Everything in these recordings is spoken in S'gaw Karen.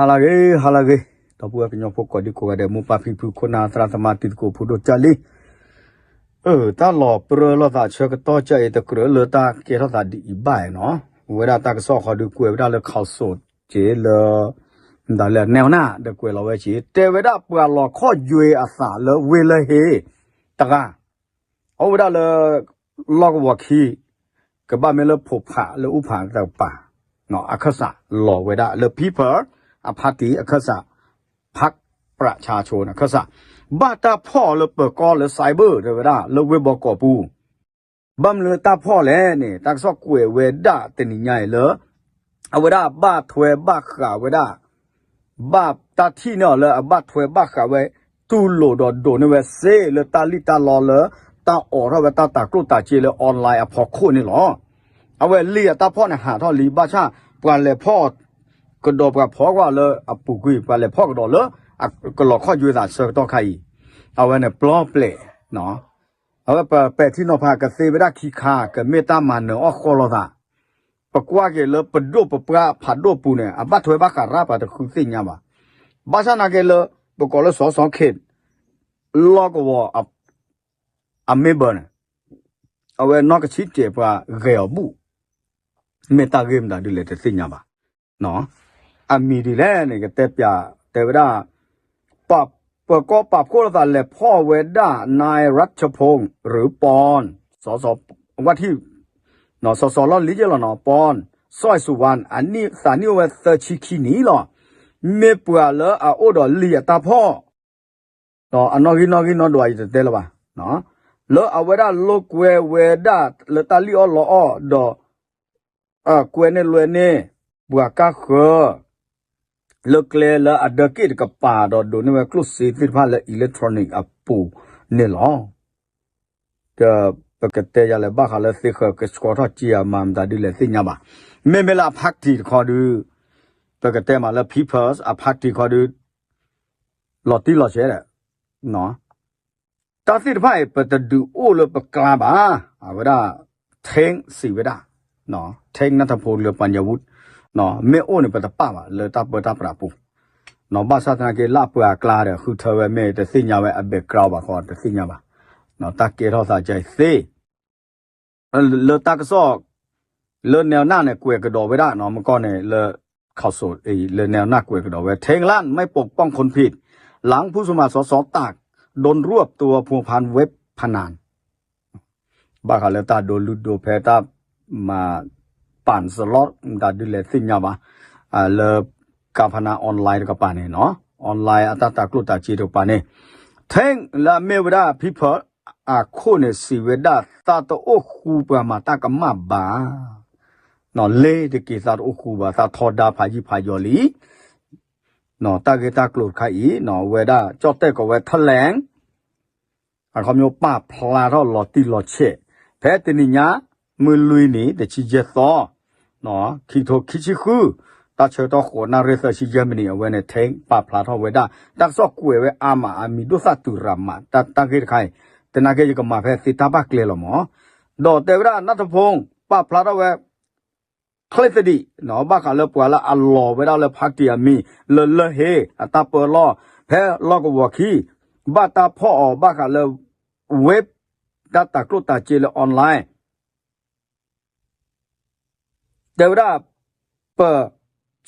ဟါလၢအဂ့ၤ, ဟါလၢအဂ့ၤ, ဒီပုၢ်ဝဲၢ်ကညီဖိကိးဒံကိးဂၤဒဲး, မိၢ်ပၢ်ဖံဖု ခိၣ်နၢ်သရၣ်သမါ တံၤသကိးဖိဒိၣ်ကၢ်လံ, အၢ တၢ်လီၤပြၢလိာ်သးဆၢကတီၢ်ကၢ်အံၤ တကြၢးလၢတၢ်ကဲထီၣ်သးဒ်အံၤဘၣ်နီၤ, ဝဲဒၣ်တၢ်ကစီၣ်ဃီဒုးကွဲးဝဲဒၣ်လၢ ခီၣ်စိးက့လၢ ဒၣ်လဲၣ် နဲဝ်နၢ် ဒီးကွဲးလီၤဝဲက့ၤ တဲဝဲဒၣ်ပှၤလီၤခီၣ်ယွဲအသးလၢဝ့ၢ်လၢဟ့ တဂၤ အိၣ်ဝဲဒၣ်လၢ လီၢ်ကဝီၤခံ ကဘၣ်မ့ၢ်လၢဖိးဖးလၢအူဖးတကပၤ အခၢၣ်စးလီၤဝဲဒၣ်လၢ People အ party အခၢၣ်စး พรรคประชาชน အခၢၣ်စး ဘၣ်တၢ်ဖီၣ်လၢပၢၤကီၢ်လၢ cyber တဲဝဲဒၣ်လၢဝ့ၢ်ဘီကီးပူၤ ဘၣ်မနုၤတၢ်ဖီၣ်လဲၣ်န့ၣ် တၢ်ကစီၣ်ကွဲးဝဲဒၣ်တနံၤညါအံၤလၢ အဝဲဒၣ်ဘၣ်ထွဲဘၣ်ဃးဝဲဒၣ် ဘၣ်တၢ်ထံၣ်န့ၢ်အီၤလၢအဘၣ်ထွဲဘၣ်ဃးဝဲ တူၢ်လိာ်ဒီးဒိးန့ၢ်ဝဲစ့လၢတၢ်လံၣ်တၢ်လီလၢ တၢ်အိးထီၣ်ဝဲတၢ်တၤကျိၣ်တၤစ့လၢ online အဖီခိၣ်န့ၣ်လီၤ. အဝဲလံာ်အတၢ်ဖီၣ်န့ၣ်ဟးထီၣ်လံ ဘၣ်ဆၣ် ပှၤလဲၤဖီၣ် ကဒီးပှၤဖီၣ်ကွၢ်လၢအပူၤကွံာ် ပှၤလဲၤဖီၣ်ကဒီးလၢ ကလီၤခီၣ်ယွဲသးဆၢကတီၢ်ခါအံၤ အဝဲန့ၣ်ပျီပျဲး အဝဲပပဲာ်ထံနီၤဖးကသ့ဝဲဒၣ်ခံခါ ကမ့ၢ်တၢ်မၤနၢၤအီၣ်ဃီလိာ်သး, ပကွၢ်က့ၤလၢပဒိၣ်ပပှၢ်ဖးဒိၣ်ပူၤန့ၣ် အဘၣ်ထွဲဘၣ်ဃးရၣ်ပှၤတဃုသ့ၣ်ညါဘၣ်. ဘၣ်ဆၣ်နာ်က့လၢ ပကိးလၢစီၤစီၤခ့း လီၢ်ကဝီၤ အ member န့ၣ် အဝဲနီၢ်ကဆံးတ့ၢ်ပှၤဂဲၤအီၤဘူၣ် မ့ၢ်တၢ်ဂ့ၢ်မတၤဒ်လဲၣ်တသ့ၣ်ညါဘၣ်. အမံၤဒ်လဲၣ်န့ၣ် ကတဲပျး တဲဝဲဒၣ် ပ ပၢၤကီၢ်ပာ်ဖှိၣ်လိာ်သးလဲၤဖီၣ်ဝဲဒၣ် นายรัชพงษ์ หรือปอน စီၤစီၤ ဝၣ်ထံၣ် စီၤစီၤလီၢ်လံၤယဲၢ်လီၤနီၤ ပီၣ် စီၣ်စူၤဝၣ် အနံၣ်သးနံၣ်အိၣ်ဝဲသၢဆံခံနံၣ်လီၤ. မ့ၢ်ပှၤလၢအအိၣ်ဒီးလံာ်အတၢ်ဖီၣ် ဒီးအနီၣ်ဂံၢ်နီၣ်ဂံၢ်နီၣ်ဒွးအံၤတတဲလၢၤဘၣ်, လၢအဝဲဒၣ်လိာ်ကွဲဝဲဒၣ်လၢတၢ်လံၣ်အီၣ်လီအီၣ်ဒီး ကွဲန့ၢ်လွဲန့ၢ် ပှၤကါဃၢၤ လၢကျဲလၢအဒၢက့ၣ်တကပၤ ဒီးဒိးန့ၢ်ဝဲကျိၣ်စ့သ့ၣ်တဖၣ်လၢ electronic အပူၤန့ၣ်လီၤ. ဒီးပကတဲယၤလဲၣ်ဘၣ်ဃးလၢသ့ဃၢၤကဆှီထီၣ်ကံအမၤမတၤဒ်လဲၣ်သ့ၣ်ညါဘၣ်. မ့မ့ၢ်လၢအ party တခီဒုး ပကတဲမးလၢ People's အ party တခီဒုး လီၤတံၢ်လီၤဆဲးဒီး တၢ်သ့ၣ်တဖၣ်အံၤ ပတဒုးအိၣ်လၢပကျါဘၣ်. အဝဲဒၣ် ထ့စံးဝဲဒၣ် ထ့နၢ်ထဖိလၢပှၤညါဝူ မ့ၢ်အိၣ်န့ၣ် ပတပာ်ဘၣ်လၢတၢ်ပၢတၢ်ပြးပူၤ, ဘၣ်ဆၣ်သနာ်က့လၢအပှၤအကျါဒီး ဃုထၢဝဲမ့ၢ်တသ့ၣ်ညါဝဲအ background ဘၣ်ဃီ တသ့ၣ်ညါဘၣ်. တၢ်ကဲထီၣ်သးကဲသ့ လၢတၢ်ကစီၣ် လၢနဲနၢ်န့ၣ် ကွဲးကဒီးဝဲဒၣ်နီၤ မကီၢ်န့ၣ် လၢ ခီၣ်စိး လၢနဲနၢ်ကွဲးကဒီးဝဲ ထ့လၢ် ไม่ปกป้องคนผิด หลังผู้สมัครสสตากโดนรวบตัวพัวพันเว็บพนัน ဘၣ်ဃးလၢတၢ်ဒိလူဒိဖဲတၢ်မၤ ပၣ်စလီၢ် မတၤဒ်လဲၣ်သ့ၣ်ညါဘၣ်, လၢ ကါဖနါ online တကပၤန့ၣ်နီၤ online အတၢ်တၤကျိၣ်တၤစ့တကပၤန့ၣ် ထ့လၢအမ့ၢ်ဝဲဒၣ် People အခိၣ်န့ၣ် စံးဝဲဒၣ် သးတအိၣ်ဃူပှၤမၤတၢ်ကမၣ်ဘၣ်, လ့တက့ၤသးတအိၣ်ဃူဘၣ် သးထီဒါဖးယံာ်ဖးယီၤလံ တၢ်ဂ့ၢ်တၢ်ကျိၤတခါအံၤ ဝဲဒၣ်ကၠီၣ်တဲၣ်ကိးဝဲ ထလဲၣ် အခီပညီပာ်ဖျါထီၣ်လီၤတံၢ်လီၤဆဲး ဖဲတနံၤညါ မုၢ်လွံၢ်နံၤ တဆံယဲၢ်သီ ခံကထိခံဆံဃု တၢ်ဆၢကတီၢ်ဃိးနၣ်ရံၣ်သၢဆံယဲၢ်မံးနံး အဝဲန့ၣ် ထ့ပာ်ဖျါထီၣ်ဝဲဒၣ် တၢ်ကစီၣ်ကွဲးဝဲအါမး အမံၤဒိၣ်သၣ်တုၤရၤမး တၢ်ဂ့ၢ်တခါအံၤ သနာ်က့ယကမၤဖဲသ့တၢ်ဘၣ်ကျဲလီၤမး ဒီးတဲဝဲဒၣ် နၢ်ထဖိ ပာ်ဖျါထီၣ်ဝဲ ချ့သဒံး ဘၣ်ဃးလၢပှၤလၢအလီၤဝဲဒၣ်လၢ party အမံၤ လၢလၢၢ်ဟ့ အတၢ်ပၢလီၢ် ဖဲလီၢ်ကဝီၤခံ ဘၣ်တၢ်ဖီၣ်အီၤ ဘၣ်ဃးလၢ web တၢ်တၤကျိၣ်တၤစ့လၢ online တဲဝဲဒၣ် ပ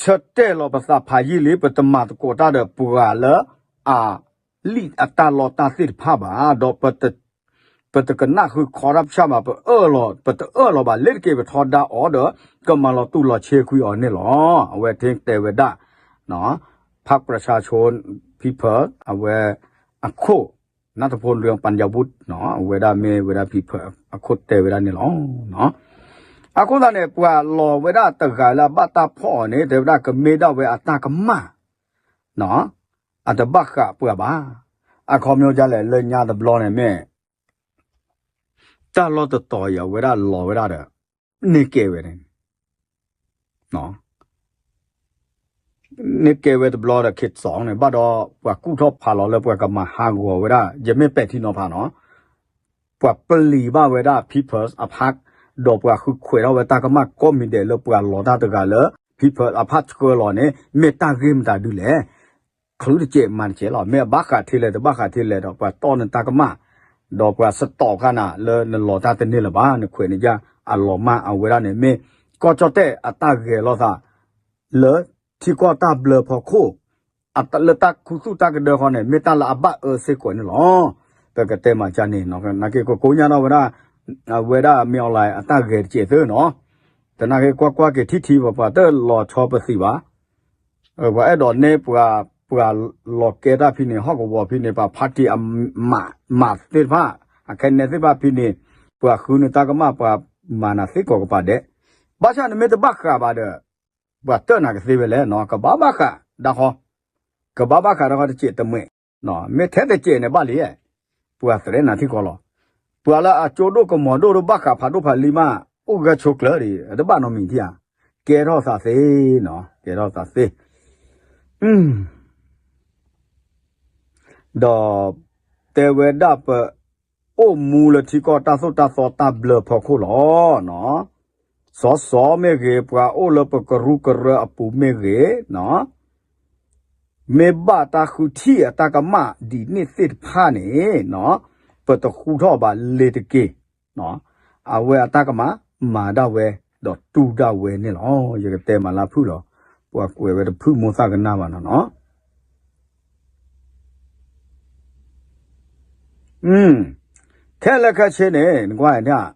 ဆၢတဲာ်လီၤပသးဖးယံာ်လံ ပတမၤသကိးတၢ်ဒီးပှၤလၢအလံၣ်အတၢ်လီတၢ်သ့ၣ်တဖၣ်ဘၣ် ဒီး ပတကနၣ်ဃုခီတၢ်ဖၠၣ်ဘၣ် ပအၢၣ်လီၤ ပတအၢၣ်လီၤဘၣ် လ့တက့ၤပထီဒါအီၤဒီး ကမၤလီၤတူာ်လီၤဆ့ကွံာ်အီၤန့ၣ်လီၤ. အဝဲထ့တဲဝဲဒၣ် พรรคประชาชน People အဝဲ အခိၣ် နၢ်ထဖိလၢပၣ်ယၤဝူ အဝဲဒၣ်မ့ၢ်ဝဲဒၣ် People အခိၣ်တဲဝဲဒၣ်န့ၣ်လီၤ. အဃိသတးန့ၣ် ပှၤလီၤဝဲဒၣ်တဂၤလၢအဘၣ်တၢ်ဖီၣ်အီၤန့ၣ် တဲဝဲဒၣ်ကမ့ၢ်ဒၣ်ဝဲအတၢ်ကမၣ် အတဘၣ်ဃးပှၤဘၣ်. အခီပညီဒ်လဲၣ် လၢညါတဘျီန့ၣ်မ့ၢ် တၢ်လီၢ်တတီၤအံၤ အဝဲဒၣ်လီၤဝဲဒၣ်ဒီး န့ၢ်ကဲဝဲန့ၣ် န့ၢ်ကဲဝဲတဘျီဒီး ခေတ်သစ် န့ၣ် ဘၣ်ဒီး ပှၤကူၣ်ထီၣ်ဖးလီၤလၢပှၤကမၤဟးဂီၤဝဲဒၣ် ယမ့ၢ်ပဲာ်ထံနီၤဖးနီၤ ပှၤပျံၤဘၣ်ဝဲဒၣ် People's အ park ဒီးပှၤဃုခွဲးထီၣ်ဝဲတၢ်ကမၣ်ကိးမံၤဒဲးလၢပှၤလီၤတၢ်တဂၤလၢ People's အဖးဆှၢလီၤန့ၣ် မ့ၢ်တၢ်ဂ့ၢ်မတၤဒုလဲၣ်. ချုးတစဲးမၤတစဲးလီၤ. မ့ၢ်အဘၣ်ဃးထဲလဲၣ်တဘၣ်ဃးထဲလဲၣ်ဒီး ပှၤတီၢ်နတၢ်ကမၣ်, ဒီးပှၤစတီးခါနၤလၢနလီၤတၢ်တန့ၢ်လၢၤဘၣ်, နခွဲးနယာ်အလီၤမၢ်အဝဲဒၣ်န့ၣ် မ့ၢ်ကီၢ်ကၠီၣ်တဲၣ်အတၢ်ဂဲၤလိာ်သး လၢထံကီၢ်တၢ်ဘျၢဖီခိၣ်, လၢတၢ်ခူသူၣ်တၢ်ကဒၢဃီန့ၣ် မ့ၢ်တၢ်လၢအဘၣ်အၢစ့ၢ်ကီးန့ၣ်လီၤ. ပကတဲမၤကၢ်န့ၣ် နာ်က့ကကိညါဒီးဝဲဒၣ်, အဝဲဒၣ်မ့ၢ်အီၤလၢအတၢ်ဂဲၤတစဲးသၢနီၤ, သနာ်က့ကွၢ်ကွၢ်က့ၤထံထံပှၤပှၤတလီၤဆီပသံးဘၣ်. ပှၤအဲၣ်ဒိးန့ၢ်ပှၤ, ပှၤလီၤကဲတၢ်ဖဲန့ၣ် ဟီၣ်ကဝီၤဖဲန့ၣ် ပှၤဖါတံၢ်အမး, မးသ့ၣ်တဖၣ်, အခဲနဲသ့ၣ်တဖၣ်ဖဲန့ၣ်, ပှၤဃုနတၢ်ကမၣ် ပှၤမၤနၤသ့ကိးကပၤဒဲး, ဘၣ်ဆၣ်နမ့ၢ်တဘၣ်ဃးဘၣ်ဒီး, ပှၤတၢၢ်နၤကသ့ဝဲလဲၣ်နီၤ, ကဘၣ်ဘၣ်ဃးဒၣ်ဃီ, ကဘၣ်ဘၣ်ဃးဒၣ်ဃီတစဲးတမှဲး, မ့ၢ်ထဲတစဲးန့ၣ်ဘၣ်လံ, ပှၤသရဲနၤထံကီၢ်လီၤ. ပှၤလၢအကၠိဒိၣ်ကမီၤဒိၣ်တဘၣ်ဃးဖးဒိၣ်ဖးလံၤမး, အိၣ်ဂဲဆိကျၢၤဒံး တဘၣ်နီတမံၤထံဧါ, ကဲထီၣ်သးသ့နီၤ, ကဲထီၣ်သးသ့ ဒီးတဲဝဲဒၣ်ပ, အိၣ်မူလၢထံကီၢ်တၢ်သိၣ်တၢ်သီတၢ်ဘျၢဖီခိၣ်လီၤ. စီၤစီၤမ့ၢ်ဂ့ၤ, ပှၤအိၣ်လၢပကရူၢ်ကရၢအပူၤမ့ၢ်ဂ့ၤ, မ့ၢ်ဘၣ်တၢ်ဃုထံၣ်အတၢ်ကမၣ်ဒ်န့ၣ်သ့ၣ်တဖၣ်န့ၣ်, ပတဃူထီၣ်ဘၣ်လ့ၤတက့ၢ်. အဝဲအတၢ်ကမၣ်မၤဒၣ်ဝဲ, ဒီးတူၢ်ဒၣ်ဝဲန့ၣ်လီၤ. ယကတဲမၤလၢဖုၣ်လီၤ, ပှၤကွဲးဝဲတဖုၣ်မိၢ်သၣ်ကနၣ်ဘၣ်နီၤနီၤ. ခဲလၢာ်ခဲဆ့န့ၣ် နကွၢ်န့ၣ်,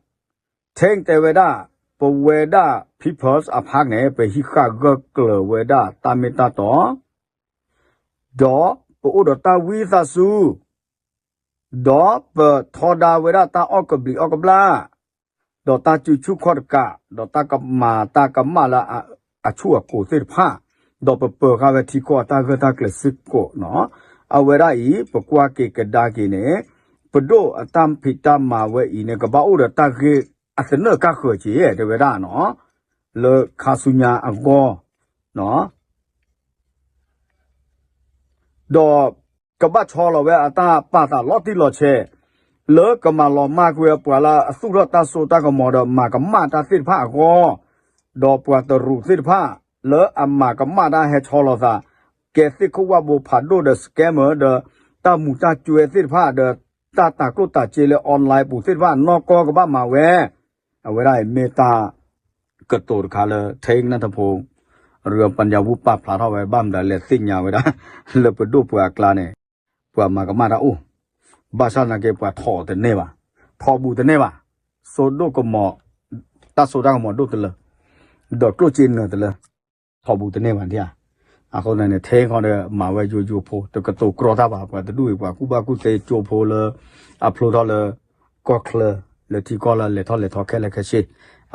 ထဲတဲဝဲဒၣ်, ပဝဲဒၣ် People's အဖးန့ၣ် ပဟံးဃာ်ဂၢၢ်ကျၢၤဝဲဒၣ်တၢ်မ့ၢ်တၢ်တီ, ဒီးပအိၣ်ဒီးတၢ်ဝံသးစူၤ, ဒီးပထီဒါဝဲဒၣ်တၢ်အီၣ်ကဘျံးအီၣ်ကဘျၣ်, ဒီးတၢ်စုဆူၣ်ခီၣ်တကး, ဒီးတၢ်ကမၤတၢ်ကမၣ်လၢအဆူၣ်အကိၤသ့ၣ်တဖၣ်, ဒီးပပၢၤဃာ်ဝဲထံကီၢ်အတၢ်ဂၢၢ်တၢ်ကျၢၤစ့ၢ်ကီးနီၤ. အဝဲဒၣ်အံၤ ပကွၢ်က့ၤကဒါက့ၤန့ၣ်, ပဒိၣ်အတၢ်ဖံးတၢ်မၤဝဲအံၤန့ၣ် ကဘၣ်အိၣ်ဒီးတၢ်ဂ့ၢ်အသနၢၣ်ကၢ်ဃၢၤက့ၤ တဲဝဲဒၣ်နီၤ, လၢခါဆူညါအဂီၢ် ဒီးကဘၣ်ဆီလီၤဝဲအတၢ်ပာ်သးလီၤတံၢ်လီၤဆဲး, လၢကမၤလီၤမၢ်ကွံာ်ပှၤလၢအသူၣ်ထီၣ်တၢ်စိတၢ်ကမီၤဒီးမၤကမၣ်တၢ်သ့ၣ်တဖၣ်အဂီၢ်, ဒီးပှၤတရူးသ့ၣ်တဖၣ်, လၢအမၤကမၣ်တၢ်ဟဲဆီလီၤသး, ကဲသ့ၣ်ခိၣ်ဝၣ်ဘိဖးဒိၣ်ဒီး scammer ဒီး တၢ်မူၤတၢ်ကွဲးသ့ၣ်တဖၣ်ဒီး တၢ်တၤကျိၣ်တၤစ့လၢ online ပူၤသ့ၣ်တဖၣ် နီၢ်ကီၢ်ကဘၣ်မၤဝဲ, အဝဲဒၣ်အံၤမ့ၢ်တၢ် ကတိၤတခါလၢ ထဲနၢ်ထဖိ ရပညဝူပာ်ဖျါထီၣ်ဝဲ ဘၣ်မတၤလဲၣ်သ့ၣ်ညါဝဲဒၣ် လၢပဒိၣ်ပှၤအကျါန့ၣ် ပှၤမၤကမၣ်တၢ်အိၣ်, ဘၣ်ဆၣ်သနာ်က့ ပှၤထိးတန့ၢ်ဘၣ်, ထိးဘူးတန့ၢ်ဘၣ်, စိဒိၣ်ကမီၤ, တၢ်စိတၢ်ကမီၤဒိၣ်တလၢ, ဒီးကျိၣ်စ့နၢၤတလၢ ထိးဘူးတန့ၢ်ဘၣ်ဒံးဧါ. အဃိန့ၣ် ထဲခီဒီး မၤဝဲယိယိဖိ တကတိၤကြီတၢ်ဘၣ်, ပှၤတဒူၣ်အံၤ ပှၤကူၣ်ဘၣ်ကူၣ်သ့ကၠိဖိလၢ အဖျိထီၣ်လၢ ကီၢ်ချၢ လၢထံကီၢ်လၢလဲၤထီၣ်လဲၤထီခဲလၢာ်ခဲဆ့,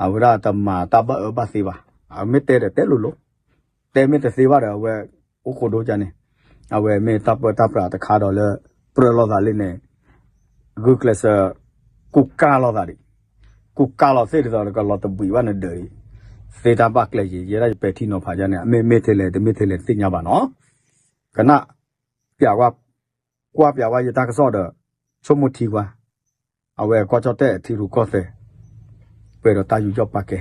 အဝဲဒၣ်တမၤတၢ်ဘၣ်အၢဘၣ်သီဘၣ်, အမ့ၢ်တဲဒီးတဲလိၤလိၤ, တဲမ့ၢ်တသ့ဘၣ်ဒီး အဝဲအိၣ်ဃိဒိကန့ၣ်, အဝဲမ့ၢ်တၢ်ပၢတၢ်ပြးတခါဒီးလၢ ပြၢလိာ်သးလံန့ၣ် ဂုာ်ကျဲးစၢး ကူၣ်ကၢ်လိာ်သးဒံး, ကူၣ်ကၢ်လိာ်သ့ၣ်ဒ်သိးဒီးကလီၤတဘှံးဘၣ်နဒၢးအံၤ, သ့တၢ်ဘၣ်ကျဲယံၤ, ယဲဒၣ်ယပဲာ်ထံနီၤဖးယါန့ၣ် အမ့ၢ်မ့ၢ်ထဲလဲၣ် တမ့ၢ်ထဲလဲၣ်တသ့ၣ်ညါဘၣ်နီၤ, ကနၣ် ပျးဝဲ, ကွၢ်ပျးဝဲယတၢ်ကစီၣ်ဒီး ဆိကမိၣ်ထံကွၢ်, အဝဲကီၢ်ကၠီၣ်တဲၣ်ထံရူၢ်ကီၢ်သဲး, ပှဲၤဒီးတၢ်ယူးယီၣ်ပာ်ကဲ